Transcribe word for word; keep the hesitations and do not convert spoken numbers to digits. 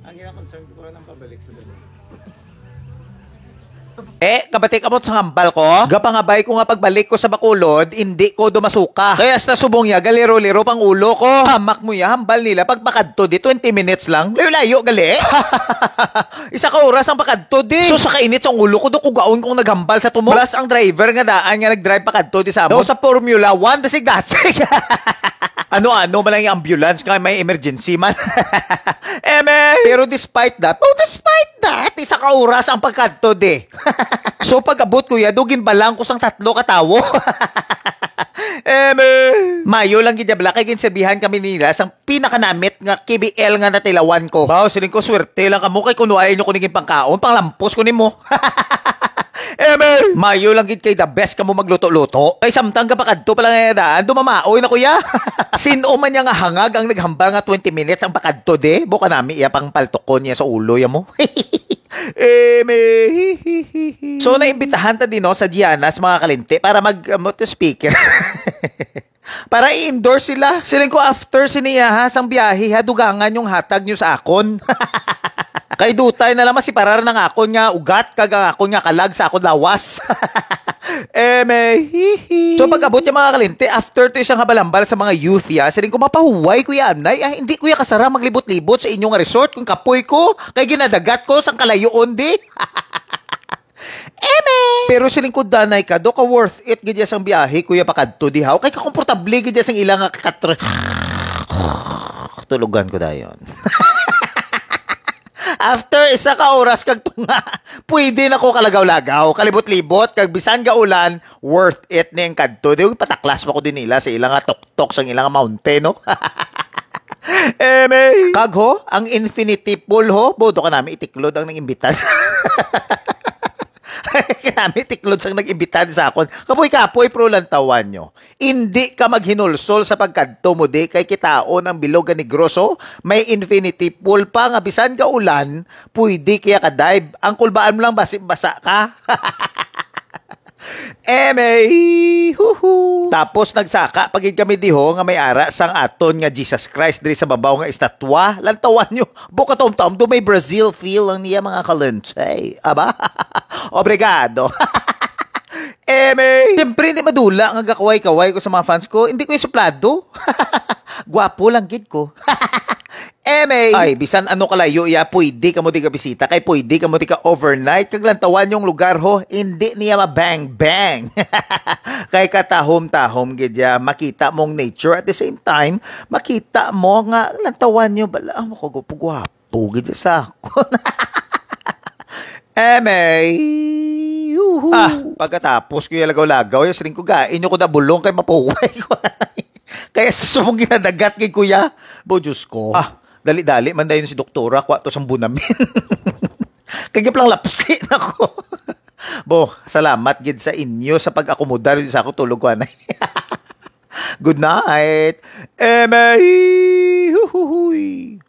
Ang gina-concern ko lang ang pabalik sa dalawa. Eh, kabati ka mo sa hambal ko? Gapangabay ko nga pagbalik ko sa Bacolod, hindi ko dumasuka. Kaya sa subong niya, galiro-liro pang ulo ko. Hamak mo ya, hambal nila pagpakadto di twenty minutes lang. Layo-layo, gali. Isa ka oras ang pakadto di. So, sa kainit sa ulo ko, do kugaon kong naghambal sa tumo. Plus, ang driver nga daan nga nag-drive pakadto di sa amon. Daw sa Formula One, dasig-dasig. Ano-ano man lang yung ambulance nga may emergency man. Eme! Pero despite that, oh, despite that, isa ka oras ang pagkadto di. So, pag-abot ko ya, dugin balang ko sang tatlo ka tawo. Eme! Mayo lang gid ya bala kay ginserbihan kami nila sang pinakanamit nga K B L nga natilawan ko. Baw, siling ko, swerte lang kamo kay kuno ay inyo ko naging pangkaon, panglampos ko nimo. Eme! Mayo lang gid kay the best kamo magluto-luto. Kay samtang kapakadto pa lang nga daan, dumamaoy na ko ya. Sin-o man niya nga hangag ang naghambal nga twenty minutes ang pakadto di? Buka nami iya pang paltukon niya sa ulo ya mo. Eme! So, naimbitahan ta din, no, sa Gianas, mga kalinti, para mag, um, speaker. Para i-endorse sila. Siling ko, after siniya, ha, sang biyahe, ha, dugangan yung hatag nyo sa akon. Kay dutay na lang masiparar ng akon nga ugat kag ang akon nga kalag sa akon lawas. Eme, hihi. So, pag-abot niya, mga kalinti, after to isang habal-hambal sa mga youth, ya, siling ko, mapahuway ko ya, anay. Ah, hindi ko ya kasara maglibot-libot sa inyo nga resort kung kapoy ko, kay ginadagat ko sang kalayoon di. Eme. Pero siling ko, danay ka, do ka worth it gid ya sang biyahe, kuya, pakadto dihaw. Kay kakomportable gid ya sang ila nga katr-, tulugan ko dayon. After isa ka oras kag tunga, pwede na ko kalagaw-lagaw, kalibot-libot, kag bisan gaulan, worth it ning kadto. Di, pataklas pa ko din nila sa ila nga tuktok sang ila nga mountain, no? Eme. Kag ho, ang infinity pool ho, bodo ka nami itiklod ang nag-imbitan. Kay nami tiklod sang nag-imbitan sa akon. Kapoy-kapoy, pro, lantawan nyo. Indi ka maghinulsol sa pagkadto mo di kay kitaon ang bilog nga Negros, oh. May infinity pool pa nga bisan gaulan, pwede kaya ka dive. Ang kulbaan mo lang basi basa ka. Eme, huhu. Tapos nagsaka pa gid kami diho nga may ara sang aton nga Jesus Christ diri sa babaw nga estatwa. Lantawan nyo, buka tom-tom, do may Brazil feel lang niya, mga kalente. Aba, obrigado. Eme, siyempre, hindi madula nga gakaway-kaway ko sa mga fans ko. Hindi ko isuplado. Gwapo lang gid ko. Eme. Ay, bisan ano kalayo ya, pwede ka mo di ka bisita, kay pwede ka mo di ka overnight, kag lantawan yung lugar ho, hindi niya ma-bang-bang. Kay katahom-tahom gid ya, makita mong nature, at the same time, makita mo nga lantawan nyo, bala, ah, makagwapo-gwapo gid ya sa akon. Eme. Yuhu. Ah, pagkatapos ko yung lagaw-lagaw, yung siling ko, gain nyo ko na bulong kay mapuway ko. Kaya sa subong ginadagat kay kuya. Bo, Diyos ko. Ah, dali-dali man dayon si doktora, kwa to sang bunamin. Kaya plang lapsi na ko. Bo, salamat gid sa inyo sa pag-akomodar sa ako tulog ko, anay. Good night. Eme. Huhuhuy.